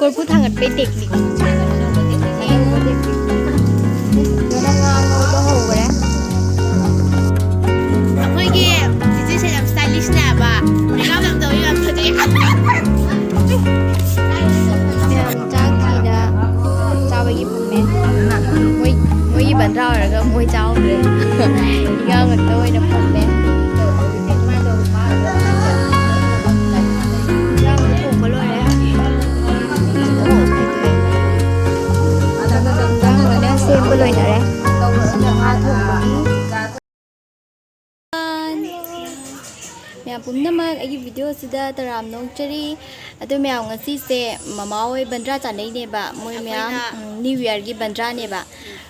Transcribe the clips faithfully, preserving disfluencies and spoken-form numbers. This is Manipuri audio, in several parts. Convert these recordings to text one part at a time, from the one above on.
ꯀꯣꯔꯐꯨ ꯊꯥꯡꯒꯠꯄꯩ ꯇꯦꯛꯅꯤꯛ꯫ ꯂꯣꯏꯅ ꯉꯥ ꯉꯧꯕ ꯍꯧꯈ꯭ꯔꯦ꯫ ꯑꯩꯈꯣꯏꯒꯤ ꯆꯤꯆꯦꯁꯦ ꯌꯥꯝ stylish ꯅꯦꯕ꯫ Makeup ꯌꯥꯝ ꯇꯧꯋꯤ, ꯌꯥꯝ ꯐꯖꯩ꯫ ꯃꯌꯥꯝ ꯆꯥꯛ ꯊꯤꯅ ꯆꯥꯕꯒꯤ ꯐꯝꯃꯦ꯫ ꯃꯣꯏ, ꯃꯣꯏꯒꯤ ꯕꯟꯗ꯭ꯔꯥ ꯑꯣꯏꯔꯒ ꯃꯣꯏ ꯆꯥꯍꯧꯗ꯭ꯔꯦ꯫ ꯏꯟꯖꯥꯡ ꯈꯛꯇ ꯑꯣꯏꯅ ꯐꯝꯃꯦ꯫ ꯏꯟꯖꯥꯡ ꯊꯣꯡꯕ ꯂꯣꯏꯔꯦ꯫ ꯏꯟꯖꯥꯡ ꯂꯣꯏꯅ ꯁꯦꯝꯕ ꯂꯣꯏꯅꯔꯦ꯫ ꯁꯤꯅ ꯉꯥ ꯊꯣꯡꯕꯒꯤ꯫ ꯃꯌꯥꯝ ꯄꯨꯝꯅꯃꯛ ꯑꯩꯒꯤ video ꯑꯁꯤꯗ ꯇꯔꯥꯝꯅ ꯑꯣꯛꯆꯔꯤ꯫ ꯑꯗꯣ ꯃꯌꯥꯝ, ꯉꯁꯤꯁꯦ ꯃꯃꯥ ꯍꯣꯏ ꯕꯟꯗ꯭ꯔꯥ ꯆꯥꯅꯩꯅꯦꯕ, ꯃꯣꯏ ꯃꯌꯥꯝ, ꯑꯩꯈꯣꯏꯅ ꯎꯝ, New Year ꯒꯤ ꯕꯟꯗ꯭ꯔꯥꯅꯦꯕ꯫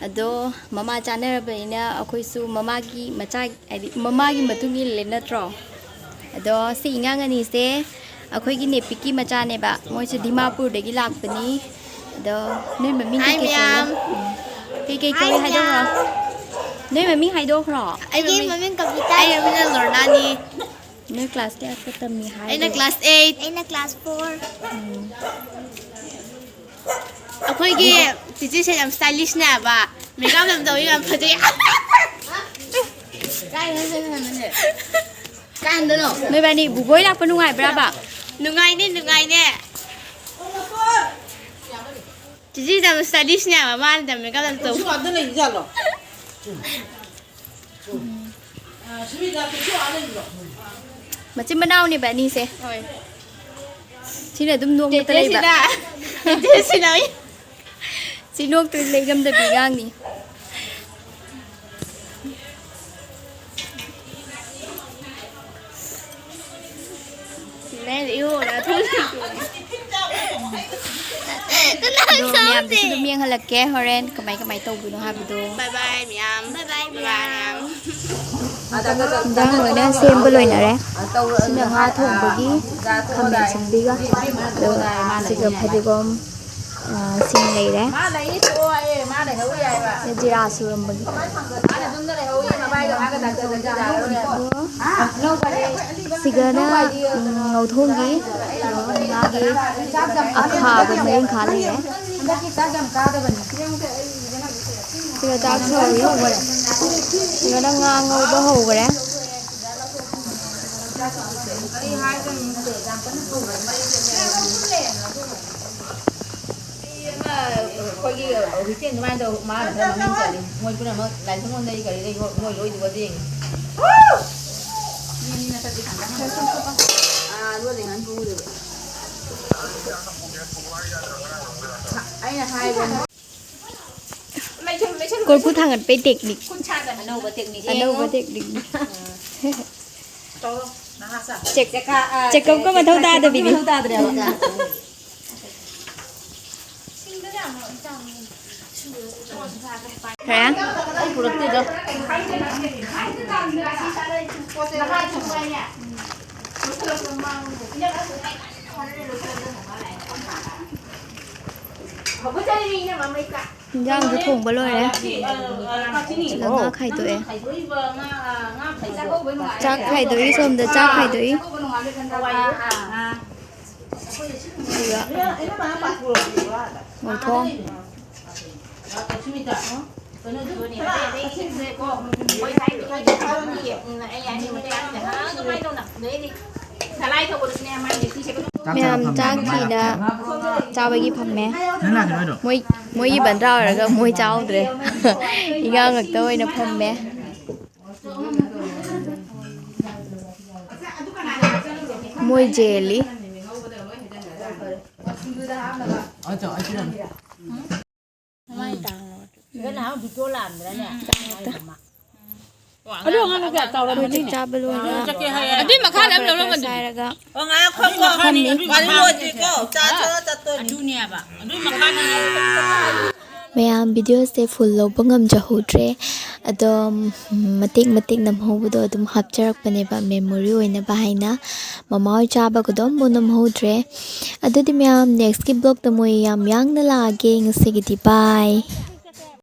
ꯑꯗꯣ ꯃꯃꯥ ꯆꯥꯅꯔꯕꯅꯤꯅ ꯑꯩꯈꯣꯏꯁꯨ ꯃꯃꯥꯒꯤ ꯃꯆꯥ, ꯍꯥꯏꯗꯤ ꯃꯃꯥꯒꯤ ꯃꯇꯨꯡ ꯏꯜꯂꯦ ꯅꯠꯇ꯭ꯔꯣ? ꯑꯗꯣ ꯁꯤ ꯑꯉꯥꯡ ꯑꯅꯤꯁꯦ ꯑꯩꯈꯣꯏꯒꯤ ꯅꯦꯄꯤꯛꯀꯤ ꯃꯆꯥꯅꯦꯕ, ꯃꯣꯏꯁꯦ ꯗꯤꯃꯥꯄꯨꯔꯗꯒꯤ ꯂꯥꯛꯄꯅꯤ꯫ ꯑꯗꯣ ꯅꯣꯏ ꯃꯃꯤꯡ ꯀꯩ ꯀꯩ ꯀꯧꯏ? ꯎꯝ꯫ ꯀꯩ ꯀꯩ ꯀꯧꯏ ꯍꯥꯏꯗꯣꯛꯈ꯭ꯔꯣ꯫ ꯅꯣꯏ ꯃꯃꯤꯡ ꯍꯥꯏꯗꯣꯛꯈ꯭ꯔꯣ꯫ ꯑꯩꯒꯤ ꯃꯃꯤꯡ ꯀꯕꯤꯇꯥ꯫ ꯑꯩ ꯃꯃꯤꯡꯅ ꯂꯣꯔꯅꯥꯅꯤ꯫ ꯅꯣꯏ class ꯀꯌꯥ ꯇꯝꯃꯤ ꯍꯥꯏꯒꯦ? ꯑꯩꯅ class eight꯫ ꯑꯩꯅ class four꯫ ꯎꯝ꯫ ꯑꯩꯈꯣꯏꯒꯤ ꯆꯤꯆꯦꯁꯦ ꯌꯥꯝ stylish ꯅꯦꯕ꯫ Makeup ꯌꯥꯝ ꯇꯧꯋꯤ, ꯌꯥꯝ ꯐꯖꯩ꯫ ꯀꯥꯏꯗꯅꯣ? ꯅꯣꯏꯕꯥꯅꯤ ꯕꯨꯕꯣꯏ ꯂꯥꯛꯄ ꯅꯨꯡꯉꯥꯏꯕ꯭ꯔꯥꯕ? ꯅꯨꯡꯉꯥꯏꯅꯦ, ꯅꯨꯡꯉꯥꯏꯅꯦ꯫ ꯆꯤꯆꯦ ꯌꯥꯝ stylish ꯅꯦꯕ, ꯃꯥꯅ ꯌꯥꯝ makeup ꯌꯥꯝ ꯇꯧ꯫ ꯀꯩꯁꯨ ꯑꯥꯗ ꯂꯩꯖꯥꯠꯂꯣ? ꯃꯆꯤꯟ ꯃꯅꯥꯎꯅꯦꯕ ꯑꯅꯤꯁꯦ꯫ ꯍꯣꯏ꯫ ꯁꯤꯅ ꯑꯗꯨꯝ ꯅꯣꯛꯄꯗ ꯂꯩꯕ꯫ ꯆꯦꯆꯦꯁꯤꯅ, ꯆꯦꯆꯦꯁꯤꯅ꯫ ꯁꯤ ꯅꯣꯛꯇ꯭ꯔꯗꯤ ꯂꯩꯉꯝꯗꯕꯤ ꯑꯉꯥꯡꯅꯤ꯫ ꯅꯪ ꯏꯔꯣꯟꯕ ꯊꯣꯡꯉꯤ꯫ ꯑꯗꯣ ꯃꯌꯥꯝꯗꯁꯨ ꯑꯗꯨꯝ ꯌꯦꯡꯍꯜꯂꯛꯀꯦ ꯍꯣꯔꯦꯟ ꯀꯃꯥꯏ ꯀꯃꯥꯏ ꯇꯧꯕꯅꯣ ꯍꯥꯏꯕꯗꯣ꯫ Bye bye ꯃꯌꯥꯝ꯫ Bye bye ꯃꯌꯥꯝ꯫ ꯏꯟꯖꯥꯡ ꯂꯣꯏꯅ ꯁꯦꯝꯕ ꯂꯣꯏꯅꯔꯦ꯫ ꯁꯤꯅ ꯉꯥ ꯊꯣꯡꯕꯒꯤ ꯈꯥꯃꯦꯟ ꯑꯁꯤꯟꯕꯤꯒ, ꯑꯗꯨꯒ ꯁꯤꯒ ꯐꯗꯤꯒꯣꯝ, ꯑ, ꯁꯤꯡ ꯂꯩꯔꯦ꯫ ꯖꯤꯔꯥ ꯁꯨꯔꯝꯕꯒꯤ꯫ ꯑꯗꯣ ꯁꯤꯒꯅ, ꯎꯝ, ꯉꯧꯊꯣꯡꯒꯤ꯫ ꯃꯥꯒꯤ ꯑꯈꯥꯕ ꯃꯔꯤꯡꯈꯥ ꯂꯩꯔꯦ꯫ ꯍꯟꯗꯛꯀꯤ ꯆꯥꯛ ꯌꯥꯝ ꯀꯥꯗꯕꯅꯤ꯫ ꯁꯤꯒ ꯆꯥꯛ ꯁꯧꯔꯤ꯫ ꯁꯤꯒꯅ ꯉꯥ ꯉꯧꯕ ꯍꯧꯈ꯭ꯔꯦ꯫ ꯑꯩꯈꯣꯏꯒꯤ ꯍꯧꯖꯤꯛꯇꯤ ꯑꯗꯨꯃꯥꯏꯅ ꯇꯧ, ꯃꯥꯅ ꯈꯔ ꯃꯃꯤꯡ ꯆꯠꯂꯤ꯫ ꯃꯣꯏ ꯄꯨꯝꯅꯃꯛ ꯂꯥꯏꯁꯪ ꯂꯣꯝꯗꯒꯤ ꯀꯔꯤꯗꯒꯤ ꯃꯣꯏ ꯂꯣꯏ ꯎꯒꯗꯤ ꯌꯦꯡꯉꯤ꯫ ꯑꯥ, ꯂꯣꯟꯗꯩ ꯉꯥꯟ ꯄꯨꯔꯦꯕ꯫ ꯑꯩꯅ ꯍꯥꯏꯕꯅꯤ꯫ ꯀꯣꯔꯐꯨ ꯊꯥꯡꯒꯠꯄꯩ technique꯫ ꯑꯅꯧꯕ technique꯫ ꯆꯦꯛ-, ꯆꯦꯛꯀꯞꯀ ꯃꯊꯧ ꯇꯥꯗꯕꯤꯅꯤ꯫ ꯃꯊꯧ ꯇꯥꯗ꯭ꯔꯦꯕ꯫ ꯈꯔ? ꯑꯩ ꯄꯨꯔꯛꯇꯦꯗ꯫ ꯏꯟꯖꯥꯡꯁꯨ ꯊꯣꯡꯕ ꯂꯣꯏꯔꯦ꯫ ꯁꯤꯗ ꯉꯥ ꯈꯥꯏꯗꯣꯛꯑꯦ꯫ ꯆꯥꯛ ꯈꯥꯏꯗꯣꯛꯏ ꯁꯣꯝꯗ, ꯆꯥꯛ ꯈꯥꯏꯗꯣꯛꯏ꯫ ꯑꯗꯨꯒ ꯃꯣꯏꯊꯣꯡ꯫ ꯃꯌꯥꯝ ꯆꯥꯛ ꯊꯤꯅ ꯆꯥꯕꯒꯤ ꯐꯝꯃꯦ꯫ ꯃꯣꯏ, ꯃꯣꯏꯒꯤ ꯕꯟꯗ꯭ꯔꯥ ꯑꯣꯏꯔꯒ ꯃꯣꯏ ꯆꯥꯍꯧꯗ꯭ꯔꯦ꯫ ꯏꯉꯥꯡ ꯉꯛꯇ ꯑꯣꯏꯅ ꯐꯝꯃꯦ꯫ ꯃꯣꯏ ꯖꯦꯜꯂꯤ꯫ ꯑꯗꯨ ꯑꯉꯥꯡꯗꯣ ꯀꯌꯥ ꯆꯥꯎꯔꯝꯃꯅꯤꯅꯦ? ꯑꯩꯈꯣꯏ ꯆꯥꯛ ꯆꯥꯕ ꯂꯣꯏꯔꯒ ꯑꯗꯨꯏ ꯃꯈꯥꯗ ꯑꯃ ꯂꯧꯔꯝꯕꯗꯨꯗꯤ꯫ ꯁꯥꯏꯔꯒ ꯑꯣ, ꯉꯥꯏꯈꯣ, ꯉꯥꯏꯈꯣ꯫ ꯐꯝꯃꯤ꯫ ꯋꯥꯔꯤ ꯂꯣꯏꯗ꯭ꯔꯤꯀꯣ꯫ ꯆꯥ ꯊꯛꯑ ꯆꯠꯇꯣꯏꯅꯤ꯫ ꯑꯗꯨꯅꯦꯕ꯫ ꯑꯗꯨꯏ ꯃꯈꯥꯗꯅꯦ꯫ ꯃꯌꯥꯝ videoꯁꯦ full ꯂꯧꯕ ꯉꯝꯖꯍꯧꯗ꯭ꯔꯦ꯫ ꯑꯗꯣ, ꯎꯝ, ꯃꯇꯦꯛ ꯃꯇꯦꯛ ꯅꯝꯍꯧꯕꯗꯣ ꯑꯗꯨꯝ ꯍꯥꯞꯆꯔꯛꯄꯅꯦꯕ, memory ꯑꯣꯏꯅꯕ ꯍꯥꯏꯅ꯫ ꯃꯃꯥ ꯍꯣꯏ ꯆꯥꯕꯒꯗꯣ ꯑꯃꯨꯛ ꯅꯝꯍꯧꯗ꯭ꯔꯦ꯫ ꯑꯗꯨꯗꯤ ꯃꯌꯥꯝ, nextꯀꯤ vlogꯇ ꯃꯣꯏ ꯌꯥꯝ ꯌꯥꯡꯅ ꯂꯥꯛꯑꯒꯦ꯫ ꯉꯁꯤꯒꯤꯗꯤ bye꯫